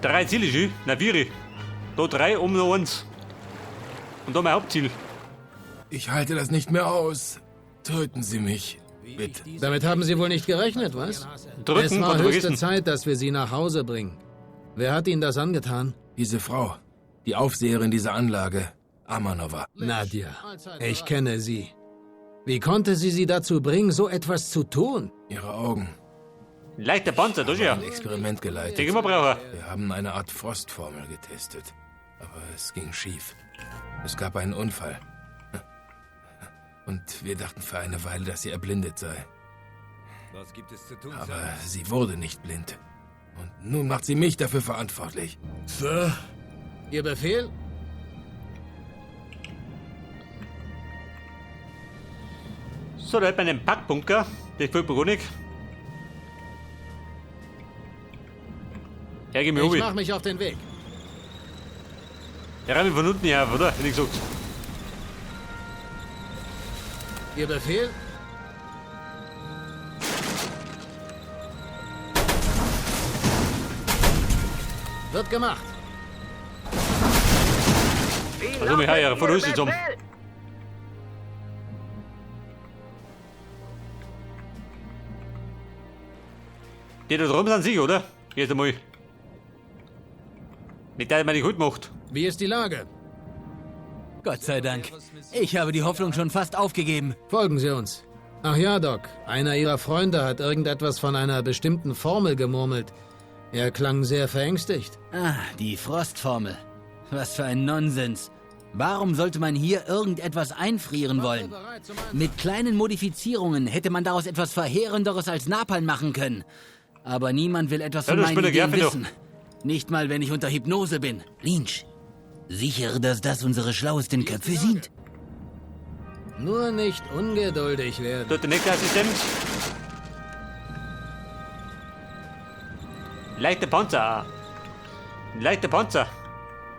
Drei Ziele schon. Nein, vier. Da drei, oben noch eins. Und da mein Hauptziel. Ich halte das nicht mehr aus. Töten Sie mich. Bitte. Damit haben Sie wohl nicht gerechnet, was? Drücken, Es war konnte höchste vergessen. Zeit, dass wir Sie nach Hause bringen. Wer hat Ihnen das angetan? Diese Frau, die Aufseherin dieser Anlage, Amanova. Nadja, ich kenne sie. Wie konnte sie Sie dazu bringen, so etwas zu tun? Ihre Augen. Leichter Panzer, das ist ja. Ein Experiment geleitet. Den immer brauchen. Wir haben eine Art Frostformel getestet. Aber es ging schief. Es gab einen Unfall. Und wir dachten für eine Weile, dass sie erblindet sei. Was gibt es zu tun, Aber sie wurde nicht blind. Und nun macht sie mich dafür verantwortlich. Sir? Ihr Befehl? So, da hätten wir einen Packbunker. Das gefällt mir gar nicht. Ja, geh mir Ich um. mache mich auf den Weg. Der rennt von unten her, oder? Hätte ich gesagt. Ihr Befehl? Wird gemacht. Wie Also, wir haben ja lautet von Ihr uns zusammen. Befehl? Die da drüben sind sicher, oder? Jetzt einmal. Nicht, dass man die gut macht. Wie ist die Lage? Gott sei Dank. Ich habe die Hoffnung schon fast aufgegeben. Folgen Sie uns. Ach ja, Doc. Einer Ihrer Freunde hat irgendetwas von einer bestimmten Formel gemurmelt. Er klang sehr verängstigt. Ah, die Frostformel. Was für ein Nonsens. Warum sollte man hier irgendetwas einfrieren wollen? Mit kleinen Modifizierungen hätte man daraus etwas Verheerenderes als Napalm machen können. Aber niemand will etwas Ja, von du meinen Spinner, Ideen geh wissen. Nicht mal, wenn ich unter Hypnose bin. Lynch, sicher, dass das unsere schlauesten Köpfe sind? Nur nicht ungeduldig werden. Dort der nächste Assistent. Leichter Panzer. Leichter Panzer.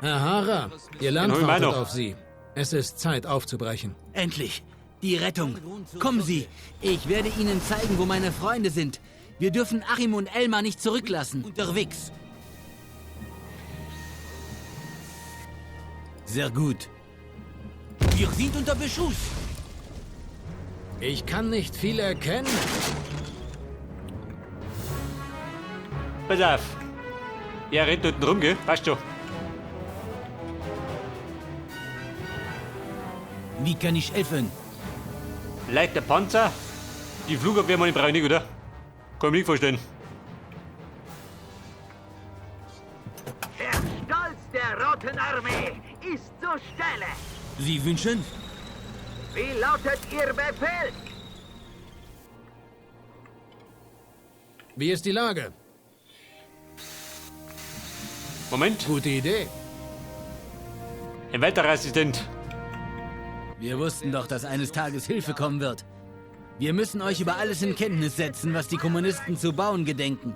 Herr Hara, Ihr Land Den hol ich mir wartet noch. auf Sie. Es ist Zeit aufzubrechen. Endlich! Die Rettung! Kommen Sie! Ich werde Ihnen zeigen, wo meine Freunde sind. Wir dürfen Achim und Elmar nicht zurücklassen. Unterwegs. Sehr gut. Wir sind unter Beschuss. Ich kann nicht viel erkennen. Pass auf. Er rennt unten rum, gell? Passt schon. Wie kann ich helfen? Leichter Panzer. Die Flugabwehr meine brauche ich nicht, oder? Kann ich mir nicht vorstellen. Der Stolz der Roten Armee ist zur Stelle. Sie wünschen? Wie lautet Ihr Befehl? Wie ist die Lage? Moment. Gute Idee. Ein weiterer Assistent. Wir wussten doch, dass eines Tages Hilfe kommen wird. Wir müssen euch über alles in Kenntnis setzen, was die Kommunisten zu bauen gedenken.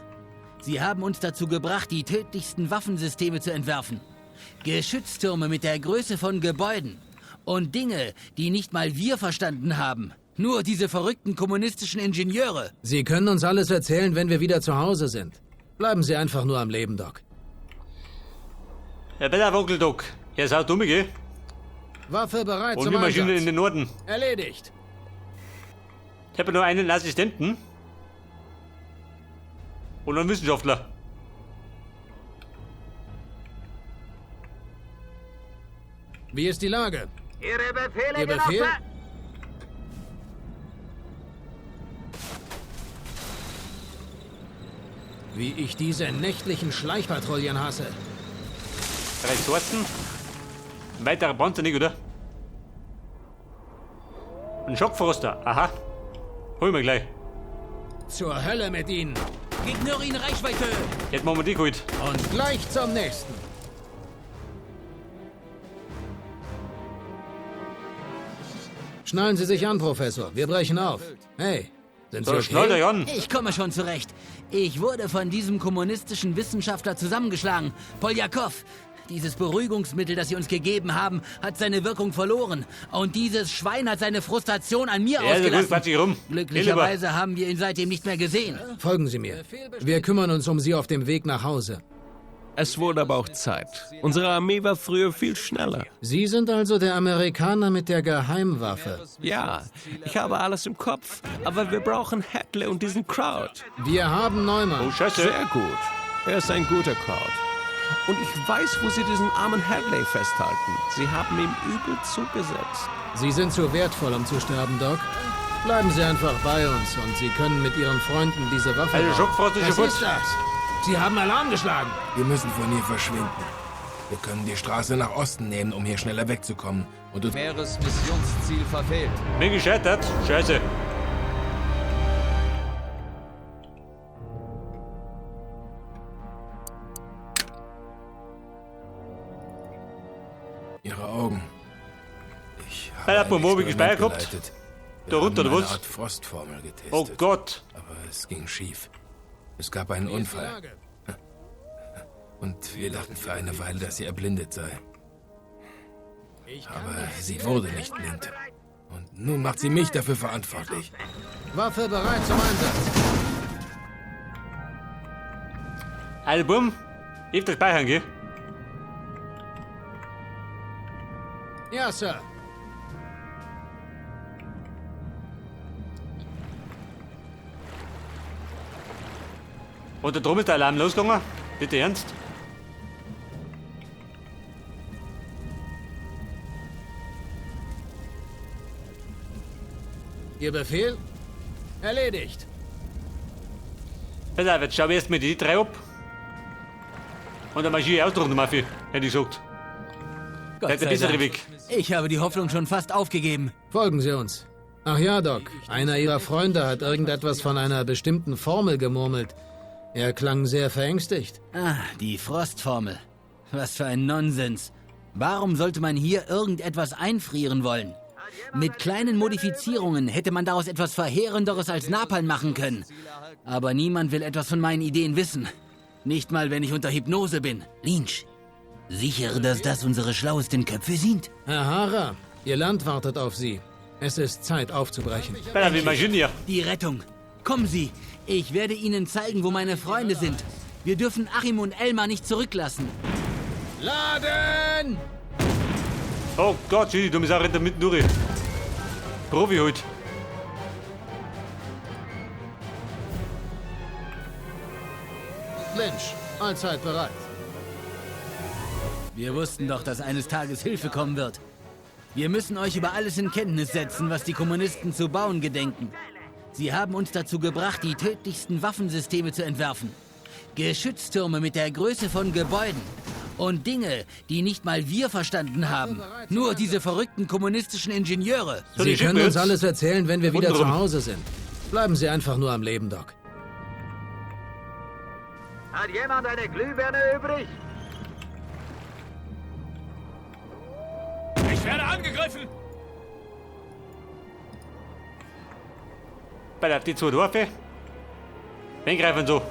Sie haben uns dazu gebracht, die tödlichsten Waffensysteme zu entwerfen. Geschütztürme mit der Größe von Gebäuden. Und Dinge, die nicht mal wir verstanden haben. Nur diese verrückten kommunistischen Ingenieure. Sie können uns alles erzählen, wenn wir wieder zu Hause sind. Bleiben Sie einfach nur am Leben, Doc. Ja, pass auf, Onkel Doc. Er ist auch dumm, gell? Waffe bereit Und zum wir marschieren Einsatz. in den Norden. Erledigt. Ich habe nur einen Assistenten. Und einen Wissenschaftler. Wie ist die Lage? Ihre Befehle, Ihr Befehl? Genosse? Wie ich diese nächtlichen Schleichpatrouillen hasse. Ressourcen. Ein weiterer Panzer nicht, oder? Ein Schockfroster. Aha. Hol mir gleich. Zur Hölle mit Ihnen. Gegner in Reichweite! Jetzt machen wir die geholt. Und gleich zum nächsten. Schnallen Sie sich an, Professor. Wir brechen auf. Hey, sind Sie So, okay? schnallt euch an. Ich komme schon zurecht. Ich wurde von diesem kommunistischen Wissenschaftler zusammengeschlagen. Poljakow. Dieses Beruhigungsmittel, das sie uns gegeben haben, hat seine Wirkung verloren. Und dieses Schwein hat seine Frustration an mir Ja, also gut, ausgelassen. quatsch ich rum. Glücklicherweise haben wir ihn seitdem nicht mehr gesehen. Folgen Sie mir. Wir kümmern uns um Sie auf dem Weg nach Hause. Es wurde aber auch Zeit. Unsere Armee war früher viel schneller. Sie sind also der Amerikaner mit der Geheimwaffe. Ja, ich habe alles im Kopf. Aber wir brauchen Hadley und diesen Kraut. Wir haben Neumann. Oh, Scheiße. Sehr gut. Er ist ein guter Kraut. Und ich weiß, wo sie diesen armen Hadley festhalten. Sie haben ihm übel zugesetzt. Sie sind zu wertvoll, um zu sterben, Doc. Bleiben Sie einfach bei uns und Sie können mit Ihren Freunden diese Waffe Also bauen. Schockfrost ist Was schon ist das? Sie haben Alarm geschlagen. Wir müssen von hier verschwinden. Wir können die Straße nach Osten nehmen, um hier schneller wegzukommen. Und uns Meeres Missionsziel verfehlt. Bin gescheitert. Scheiße. Ihre Augen. Ich habe Bei der ein Pumpe Experiment gespeichert gehabt. geleitet. Wir Da runter, haben oder eine was? Art Frostformel getestet. Oh Gott. Aber es ging schief. Es gab einen Unfall. Und wir dachten für eine Weile, dass sie erblindet sei. Aber sie wurde nicht blind. Und nun macht sie mich dafür verantwortlich. Waffe bereit zum Einsatz. Also, Bumm. Ich das speichern, gell? Ja, Sir. Und da drum ist der Alarm losgegangen. Bitte ernst? Ihr Befehl? Erledigt. Pass auf, jetzt schau ich erst mal die drei ab. Und dann marschiere ich aus drunter, Mafia, hätte ich gesagt. Gott Der sei bessere Dank. Weg. Ich habe die Hoffnung schon fast aufgegeben. Folgen Sie uns. Ach ja, Doc. Einer Ihrer Freunde hat irgendetwas von einer bestimmten Formel gemurmelt. Er klang sehr verängstigt. Ah, die Frostformel. Was für ein Nonsens. Warum sollte man hier irgendetwas einfrieren wollen? Mit kleinen Modifizierungen hätte man daraus etwas Verheerenderes als Napalm machen können. Aber niemand will etwas von meinen Ideen wissen. Nicht mal, wenn ich unter Hypnose bin. Lynch, sicher, dass das unsere schlauesten Köpfe sind? Herr Hara, Ihr Land wartet auf Sie. Es ist Zeit aufzubrechen. Pass auf, wir marschieren hier. Die Rettung. Kommen Sie, ich werde Ihnen zeigen, wo meine Freunde sind. Wir dürfen Achim und Elmar nicht zurücklassen. Laden! Oh Gott, die dumme Sache rennt da mitten durch. Profi halt. Lynch, allzeit bereit. Wir wussten doch, dass eines Tages Hilfe kommen wird. Wir müssen euch über alles in Kenntnis setzen, was die Kommunisten zu bauen gedenken. Sie haben uns dazu gebracht, die tödlichsten Waffensysteme zu entwerfen. Geschütztürme mit der Größe von Gebäuden. Und Dinge, die nicht mal wir verstanden haben. Nur diese verrückten kommunistischen Ingenieure. So, die Sie schicken können wir uns jetzt. alles erzählen, wenn wir wieder Untenrum. zu Hause sind. Bleiben Sie einfach nur am Leben, Doc. Hat jemand eine Glühbirne übrig? Ich werde angegriffen! Pass auf, die zwei Dorfe. Wen greifen so?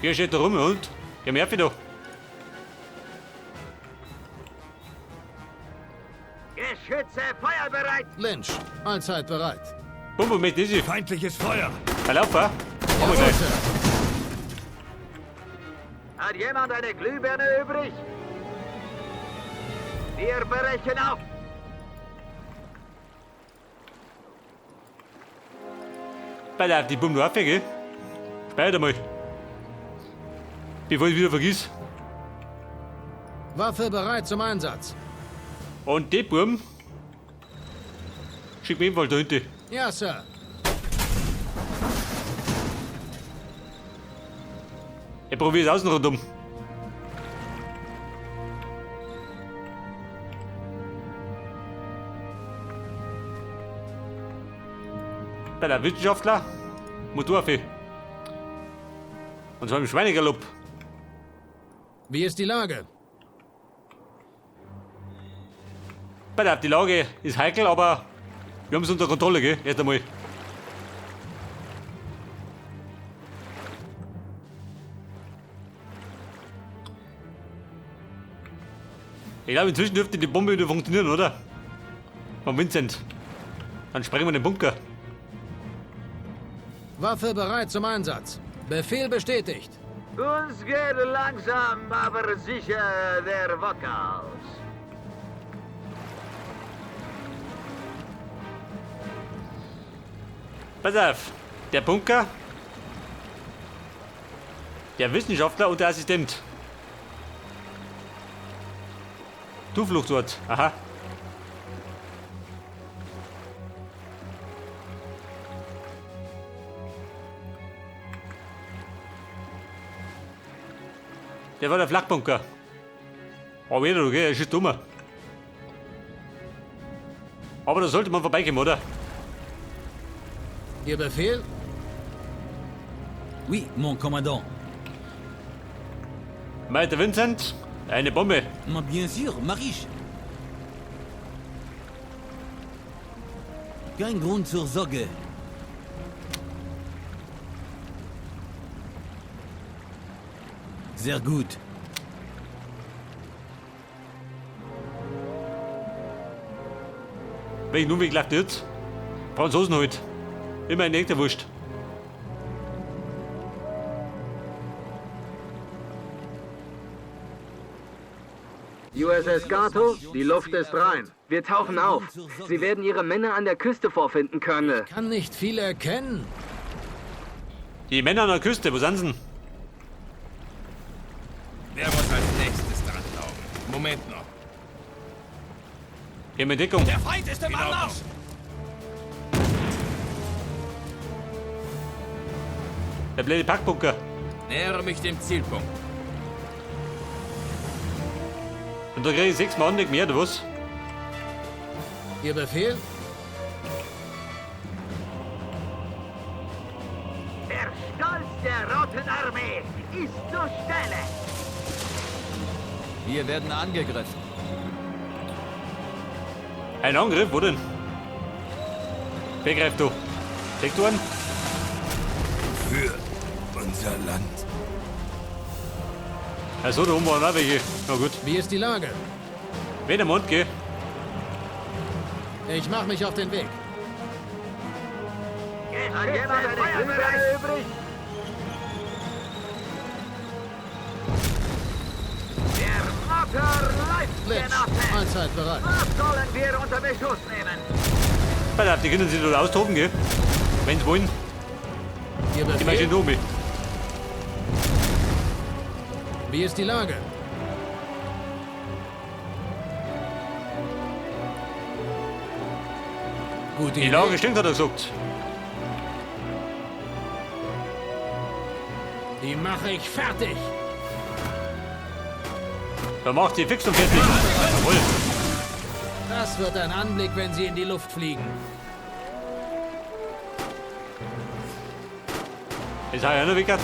Hier steht da rum und geh mir da. Geschütze feuerbereit! Lynch, allzeit bereit. Bumbo mit Dizzy. Feindliches Feuer! Verlauf, wa? Kommen wir gleich. Sir. Hat jemand eine Glühbirne übrig? Wir brechen auf! Pass auf, die Bum du auf, gell? Speicher mal. Bevor ich wieder vergiss. Waffe bereit zum Einsatz. Und die Burm schick mir ebenfalls da hinten. Ja, Sir. Ich probier's außen rundum. Bei der Wissenschaftler Motorfee. Und zwar im Schweinegalopp. Wie ist die Lage? Bei der die Lage ist heikel, aber wir haben es unter Kontrolle, gell? Erst einmal. Ich glaube, inzwischen dürfte die Bombe wieder funktionieren, oder? Von Vincent. Dann sprengen wir den Bunker. Waffe bereit zum Einsatz. Befehl bestätigt. Uns geht langsam, aber sicher der Wodka aus. Pass auf. Der Bunker, der Wissenschaftler und der Assistent. Zufluchtsort. Aha. Der war der Flachbunker. Aber jeder, okay, er ist dummer. Aber da sollte man vorbeikommen, oder? Ihr Befehl? Oui, mon commandant. Meinte Vincent, eine Bombe. Ma bien sûr, mach ich. Kein Grund zur Sorge. Sehr gut. Welchen Umweg läuft jetzt? Franzosen halt. Immer ein echter Wurst. USS Gato, die Luft ist rein. Wir tauchen auf. Sie werden Ihre Männer an der Küste vorfinden, Colonel. Kann nicht viel erkennen. Die Männer an der Küste, wo sind sie denn? Wer muss als nächstes dran glauben? Moment noch. Gehen wir in Deckung. Der Feind ist im Anmarsch! Der blöde Packbunker. Nähere mich dem Zielpunkt. Und da kriege ich 6 Mann nicht mehr, oder was? Ihr Befehl? Der Stolz der Roten Armee ist zur Stelle. Wir werden angegriffen. Ein Angriff? Wo denn? Wer greift da? Deckst du an? Für unser Land. Also da oben waren auch welche. Na gut. Wie ist die Lage? Wenn der Mond geht. Ich mache mich auf den Weg. Hat jemand eine Glühbirne übrig? Der Motor läuft, Lynch, Genosse. allzeit bereit. Was sollen wir unter Beschuss nehmen? Pass auf, die können sich dort austoben, gell? Wenn sie wollen. Ihr Die marschieren Befehl? da oben. Wie ist die Lage? Gute Die Idee. Lage stimmt, hat er gesagt. Die mache ich fertig. Da macht sie fix und fertig. Jawohl. Das wird ein Anblick, wenn sie in die Luft fliegen. Jetzt habe ich auch noch weggehört.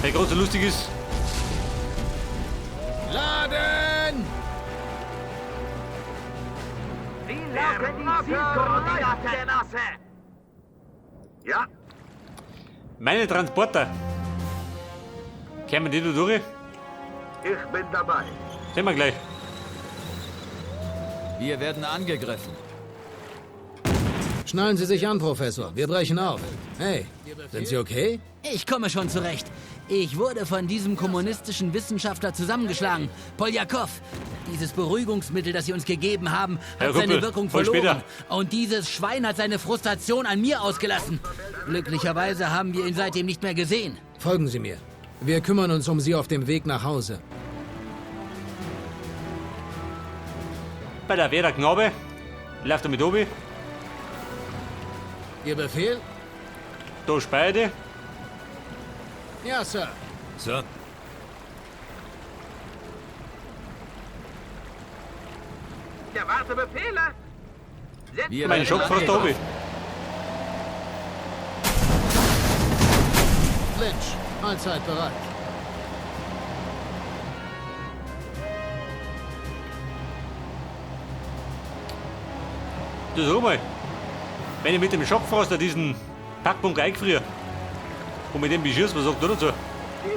Der große lustig ist. Laden! Wie lauten die Zielkoordinaten, Genosse? Ja, Meine Transporter. Kämen die da durch? ich bin dabei. Sehen wir gleich. Wir werden angegriffen. Schnallen Sie sich an, Professor. Wir brechen auf. Hey, sind Sie okay? Ich komme schon zurecht. Ich wurde von diesem kommunistischen Wissenschaftler zusammengeschlagen. Poljakow. Dieses Beruhigungsmittel, das Sie uns gegeben haben, hat Herr Kumpel, seine Wirkung voll verloren. später. Und dieses Schwein hat seine Frustration an mir ausgelassen. Glücklicherweise haben wir ihn seitdem nicht mehr gesehen. Folgen Sie mir. Wir kümmern uns um Sie auf dem Weg nach Hause. Bei der Vera Knabe. Läuft er mit oben. Ihr Befehl? Da Speide. Ja, Sir. So. Ich erwarte Befehle. Wir Mein werden Schockfrost da oben. angegriffen. Lynch, allzeit bereit. Das ist mal. Wenn ich mit dem Schockfroster diesen Packbunker eingefriere und mit dem beschießt, was sagt er dazu? Dem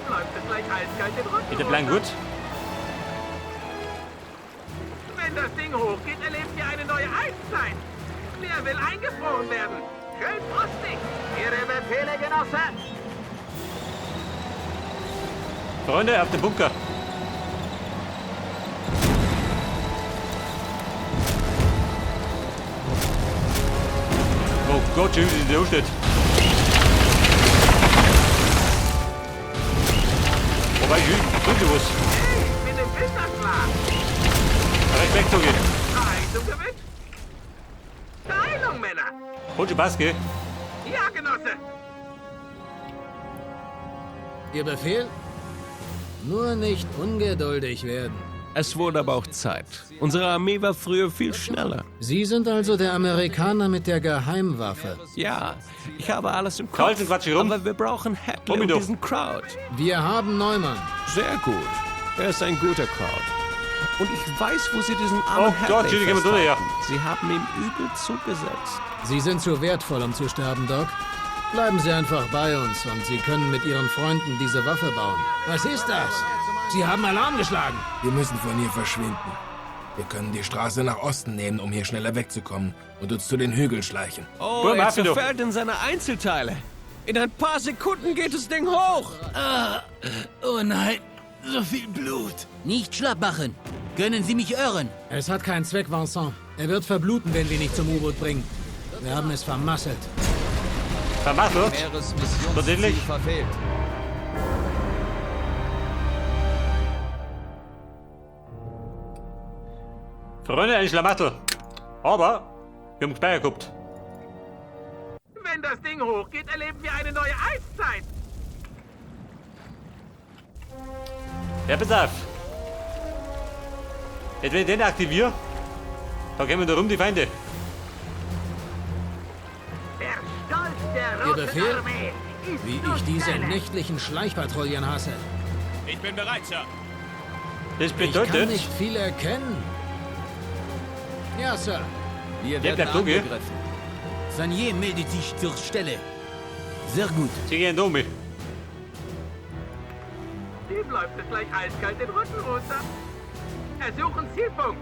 läuft es gleich eiskalt den Rücken Ist der Plan runter. gut? Wenn das Ding hochgeht, erleben wir eine neue Eiszeit. Wer will eingefroren werden? Schön frostig. Ihre Befehle, Genosse. Freunde, auf den Bunker. Oh Gott, schön, wie sie da steht. Wobei, ich tut sie was. Hey, ich bin im Winterschlaf. Recht weg, Zuge. Heizung gewünscht? Teilung, Männer. Hat schon Spaß, gell? Ja, Genosse. Ihr Befehl? Nur nicht ungeduldig werden. Es wurde aber auch Zeit. Unsere Armee war früher viel schneller. Sie sind also der Amerikaner mit der Geheimwaffe. Ja, ich habe alles im Kopf. Carlsen, quatsch rum. Aber wir brauchen Hadley und diesen Crowd. Wir haben Neumann. Sehr gut. Er ist ein guter Crowd. Und ich weiß, wo sie diesen armen Oh Gott, Hadley die kommen durch, ja. festhalten. Sie haben ihm übel zugesetzt. Sie sind zu wertvoll, um zu sterben, Doc. Bleiben Sie einfach bei uns und Sie können mit Ihren Freunden diese Waffe bauen. Was ist das? Sie haben Alarm geschlagen. Wir müssen von hier verschwinden. Wir können die Straße nach Osten nehmen, um hier schneller wegzukommen und uns zu den Hügeln schleichen. Oh, Bur, er Mafia, du. zerfällt in seine Einzelteile. In ein paar Sekunden geht das Ding hoch. Ah, oh nein, so viel Blut. Nicht schlapp machen. Können Sie mich irren? Es hat keinen Zweck, Vincent. Er wird verbluten, wenn wir ihn nicht zum U-Boot bringen. Wir haben es vermasselt. Vermasselt? Meeresmissionsziel Tatsächlich? verfehlt. Freunde, ein Schlamassel. Aber wir haben gespeichert gehabt. Wenn das Ding hochgeht, erleben wir eine neue Eiszeit. Ja, pass auf. Jetzt, wenn ich den aktiviere, dann kommen da rum die Feinde. Der Stolz der Ihr Roten Befehl? Armee ist Wie zur ich diese Stelle. nächtlichen Schleichpatrouillen hasse. Ich bin bereit, Sir. Das Ich kann bedeutet, nicht viel erkennen. Ja, Sir. Wir Der werden bleibt dunkel. angegriffen. Sanier meldet sich zur Stelle. Sehr gut. sie gehen da um mich. Dem läuft es gleich eiskalt den Rücken runter. Ersuchen Zielpunkt.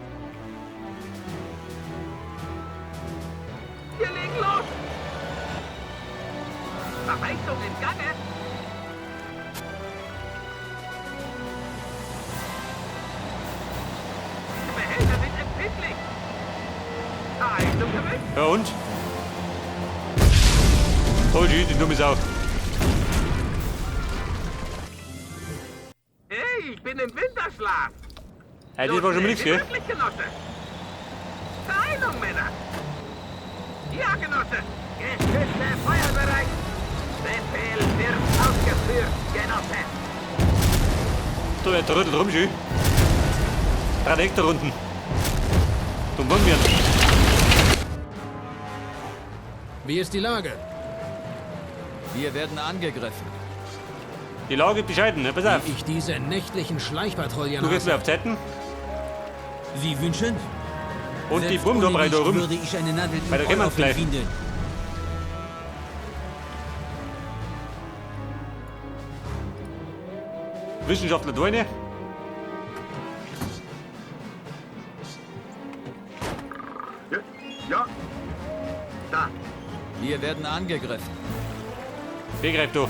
Wir legen los. Verheißung im Gange. Diese Behälter sind empfindlich. Verheißung gewünscht. Ja und? Oh, die dumme Sau. Hey, ich bin im Winterschlaf. Hey, das war schon mal nichts, schnell wie gell? möglich, Genosse. Beeilung, Männer. Ja, Genosse. Geschütze feuerbereit. Befehl wird ausgeführt, Genosse. Da wird rüttelt rum, schön. 3 Hektar unten. Dumm wollen wir. Wie ist die Lage? Wir werden angegriffen. Die Lage ist bescheiden, ne? Pass auf. Wie ich diese nächtlichen Schleichpatrouillen Du gehst hasse. mir auf Zeiten Sie wünschen? und die Selbst Bum da ohne breit da Licht rum. würde ich eine Nadel Weil da im kennen wir Ohrlaufen gleich. finden. Wissenschaftler da rein. Ja. Da. Wir werden angegriffen. Wer greift da?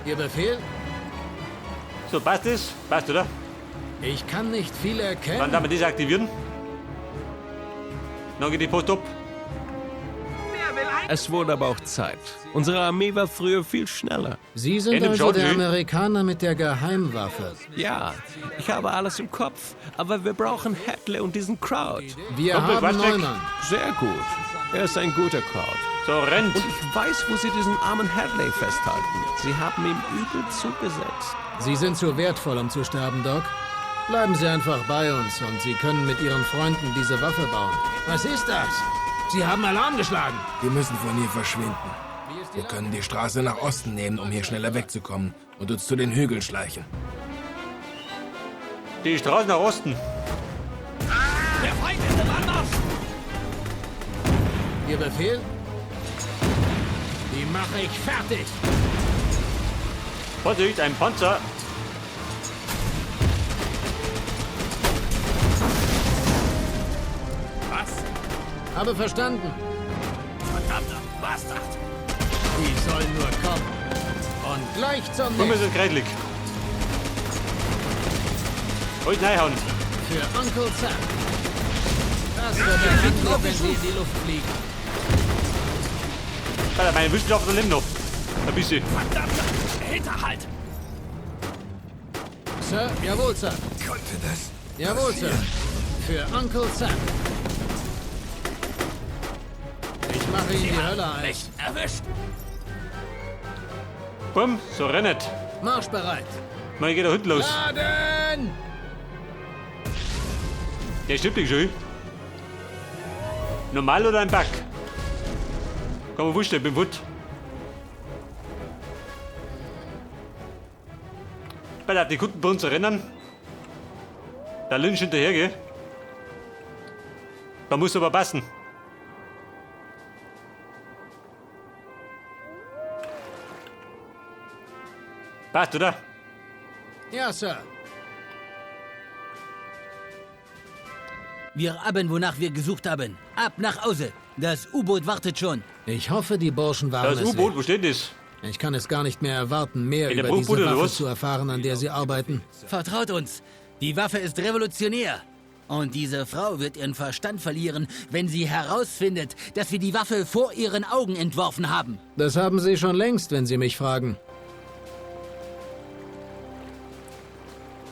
Ihr Befehl? So, passt das? Passt, oder? Ich kann nicht viel erkennen. Dann darf man das aktivieren. Dann geht die Post ab. Wer will ein... Es wurde aber auch Zeit. Unsere Armee war früher viel schneller. Sie sind In dem also der Georgie. Amerikaner mit der Geheimwaffe. Ja, ich habe alles im Kopf. Aber wir brauchen Hadley und diesen Crowd. Wir Doppel haben Quatschdeck. Neumann. Sehr gut. Er ist ein guter Crowd. So, rennt. Und ich weiß, wo sie diesen armen Hadley festhalten. Sie haben ihm übel zugesetzt. Sie sind zu wertvoll, um zu sterben, Doc. Bleiben Sie einfach bei uns und Sie können mit Ihren Freunden diese Waffe bauen. Was ist das? Sie haben Alarm geschlagen. Wir müssen von hier verschwinden. Wir können die Straße nach Osten nehmen, um hier schneller wegzukommen und uns zu den Hügeln schleichen. Die Straße nach Osten. Der Feind ist im Anmarsch. Ihr Befehl? Die mache ich fertig. Vorsicht, ein Panzer. Was? Habe verstanden. Verdammter Bastard! Die sollen nur kommen. Und gleich zum Komm, wir nächsten. sind kreidlig. Heute reinhauen. Für Uncle Sam. Das wird ein Angriff, wenn sie in die Luft fliegen. Alter, meine Wissenschaftler leben noch. Ein bisschen. Verdammter Hinterhalt! Sir, jawohl, Sir. Konnte das Jawohl, Sir. Für Uncle Sam. Ich mache Ihnen die Hölle heiß. Mich erwischt! Bumm, so rennet. Marschbereit. Mal geht der Hund los. Laden! Der stimmt nicht schön. Normal oder ein Bug? Kann man wurscht, ich bin wut. Bei die Kunden bei uns erinnern. Der Lynch hinterher, gell? Da muss aber passen. Passt, oder? Ja, Sir. Wir haben, wonach wir gesucht haben. Ab nach Hause. Das U-Boot wartet schon. Ich hoffe, die Burschen waren Das es U-Boot, wert. wo steht das? Ich kann es gar nicht mehr erwarten, mehr In der über diese Bruchbude, oder Waffe was? zu erfahren, an der sie arbeiten. Vertraut uns. Die Waffe ist revolutionär. Und diese Frau wird ihren Verstand verlieren, wenn sie herausfindet, dass wir die Waffe vor ihren Augen entworfen haben. Das haben sie schon längst, wenn Sie mich fragen.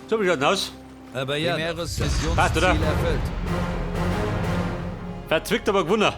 So, wie schaut denn aus? Aber ja. Primäres Passt, oder? Missionsziel erfüllt. Verzwickt, aber gewonnen.